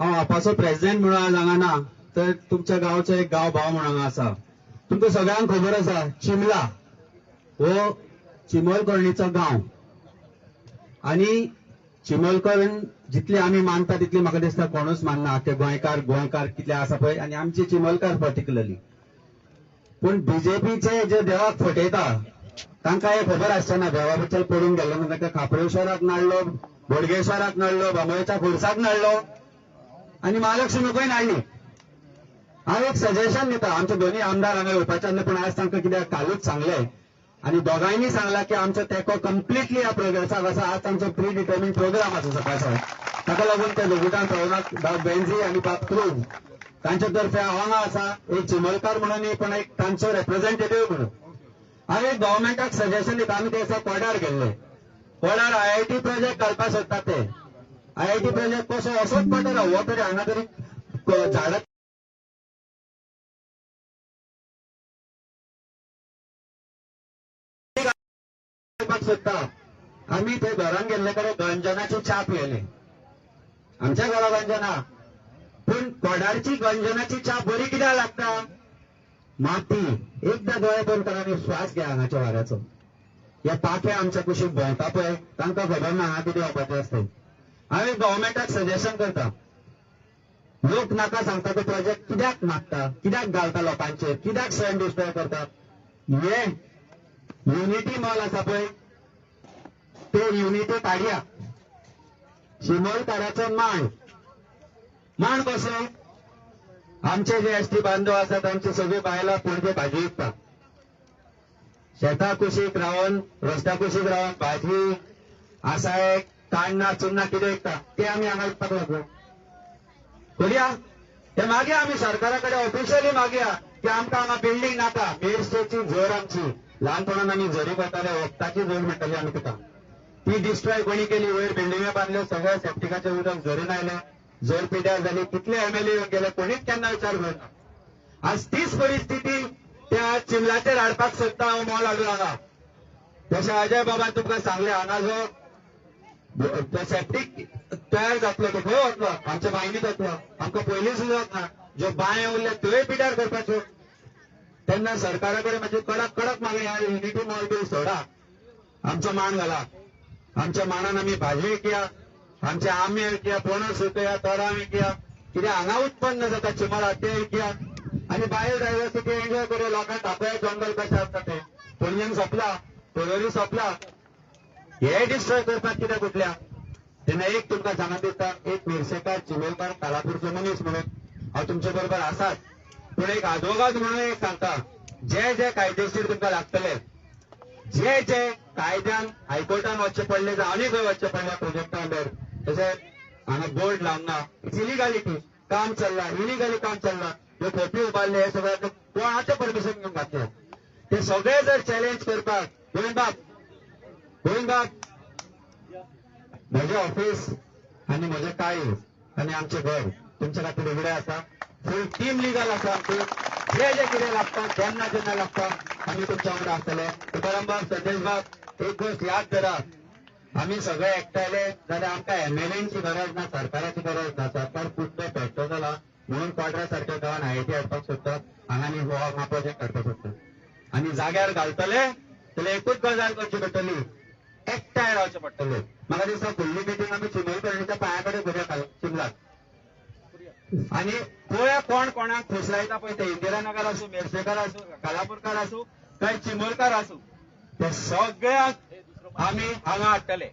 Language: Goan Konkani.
हांव आपाचो प्रेसिडेंट म्हणून आज हांगा ना, तर तुमच्या गांवचो एक गांव भाव म्हणून हांगा आसा. तुमकां सगळ्यांक खबर आसा, चिमला हो चिमलकर्णीचो गांव आनी चिमलकर्ण जितले आमी मानता तितले म्हाका दिसता कोणूच मानना. ते गोंयकार गोंयकार कितले आसा पळय, आनी आमचे चिमलकार पर्टिक्युलरली. पूण बीजेपीचे जे देवाक फटयता तांकां हें खबर आसचें ना. देवा बद्दल पडून गेल्लो ना, तांकां खापरेश्वराक नाडलो, बोडगेश्वराक नाडलो, बांबोळेच्या खुर्साक नाडलो आनी महालक्ष्मीकूय नाडली. हांव एक सजेशन दिता, आमचे दोनूय आमदार हांगा येवपाचे आसले, पूण आज तांकां कित्याक कालूच सांगलें आनी दोगांयनी सांगला की आमचो तेंको कंप्लिटली ह्या प्रोग्रेसाक आसा. आज आमचो प्री डिटर्मीन प्रोग्राम आसा सकाळचो, ताका लागून ते लोगुटान पावनात. बाब बेन्झी आनी बाब क्रूज तांचे तर्फे हांव हांगा आसा, एक चिमलकार म्हणून न्ही, पण एक तांचो रेप्रेझेंटेटीव म्हणून. हांव एक गव्हर्मेंटाक सजेशन दिता. आमी ते दिसा कोडार गेल्ले, कोडार आयआयटी प्रोजेक्ट घालपाक सोदतात ते. आयआयटी प्रोजेक्ट कसो असोच पडटा, हो तरी हांगा तरी झाडां घालपाक सोदता. आमी ते घरान गेल्ले कडेन गंजनाची च्या पियेले. आमच्या घरा गंजना, पूण कोडारची गंजनाची च्या बरी कित्याक लागता? माती. एकदां दोळे बंद करा आनी श्वास घ्या हांगाच्या वाऱ्याचो. हे पाखे आमच्या कुशीक भोंवता पळय, तांकां खबर ना हांगा कितें जावपाचें आसता. हांव एक गव्हर्मेंटाक सजेशन करता, लोक नाका सांगता तो प्रोजेक्ट कित्याक मागता, कित्याक घालता लोकांचेर, कित्याक सैम डिस्ट्रॉय करता. हे युनिटी मॉल आसा पळय, ते युनिटी काडया. शिमोलकाराचो मांड, मांड कसो? आमचे जे एसटी बांधव आसा तांची सगळी बायलां पणजे भाजी विकता. शेता कुशीक रावन, रस्त्या कुशीक रावन भाजी आसा, एक काण्णां चुन्नां कितें विकता, ते आमी हांगा विकपाक लागलो. करुया ते मागया, आमी सरकारा कडेन ऑफिशियली मागया की आमकां हांगा बिल्डींग नाका. मेरशेची झर आमची, ल्हानपणान आमी झरी करताले, वखदाची झर म्हणटाली आमी तुका. ती डिस्ट्रॉय कोणी केली? वयर बिल्डिंग्यो बांदल्यो, सगळ्या सेप्टिकाचें उदक झरीन आयलें, झर पिड्यार जाली. कितले एमएलए येवन गेले, कोणीच केन्ना विचार करना. आज तीच परिस्थिती त्या चिमलाचेर हाडपाक सोदता हांव मॉल हाडून हांगा. जशें अजय बाबान तुमकां सांगलें, हांगा जो सेप्टीक तयार जातलो तो खंय वतलो? आमच्या बांयनी जातलो. आमकां पयलीं सुद्दां ना, ज्यो बांय उरल्या त्योय पिड्यार करपाच्यो. तेन्ना सरकारा कडेन मातशी कडक कडक मागणी, ह्या युनिटी मॉल बी सोडा, आमचो मान घाला. आमच्या मानान आमी भाजी विकया, आमचे आंबे विकया, पणस विकया, तोरां विकया, कितें हांगा उत्पन्न जाता चिमला ते विकया आनी बायोडायवर्सिटी एन्जॉय करूया. लोकांक दाखोवया जंगल कशें आसता तें. पणजेन सोंपला, पर्वरी सोंपला, हे डिस्ट्रॉय करपाक कितें कुठल्या? तेन्ना एक तुमकां सांगत दिसता, एक मिरसेकार, चिमोलकार, कालापूरचो मनीस म्हणून हांव तुमचे बरोबर आसाच, पूण एक आदवोगाद म्हणून एक सांगता, जे जे कायदेशीर तुमकां लागतले, जे जे कायद्यान हायकोर्टान वचचें पडलें जावं आनी खंय वचचें पडलें प्रोजेक्टा अंडर, तशें हांगा बोर्ड लावंक ना, it's illegality काम चल्लां, इलिगली काम चल्लां. ह्यो खोपी उबारले, हे सगळ्या कोणाचें परमिशन घेवन घातलें, ते सगळे जर चॅलेंज करपाक, गोविंदबाब, गोविंदबाब, म्हजें ऑफिस आनी म्हजें काळीज आनी आमचें घर तुमच्या खातीर उगडें आसा. फूल टीम लिगल आसा आमची. जे जे कितें लागता, जेन्ना जेन्ना लागता, आमी तुमच्या वांगडा आसतले. तुकारामबाब, संदेशबाब, एक गोश्ट याद धरा, आमी सगळे एकठांयले जाल्यार आमकां एमएलएची गरज ना, सरकाराची गरज ना. सरकार कुटबे पेट्रो जाला म्हणून क्वाड्रा सारक्या गांवान आयआयटी हाडपाक सोदता हांगा आनी हो हांगा प्रोजेक्ट हाडपाक सोदता. आनी जाग्यार घालतले जाल्यार एकूच गजाल करची पडटली, एकठांय रावचें पडटलें. म्हाका दिसता फुडली मिटींग आमी चिमलकरणीच्या पांया कडेन करुया चिमलाक, आनी पळोवया कोण कोणाक फुसलायता पळय ते, इंदिरानगर आसूं, मेरशेकार आसूं, कालापूरकार आसूं, काय चिमोलकार आसूं, ते सगळ्यांक आमी हांगा हाडटले.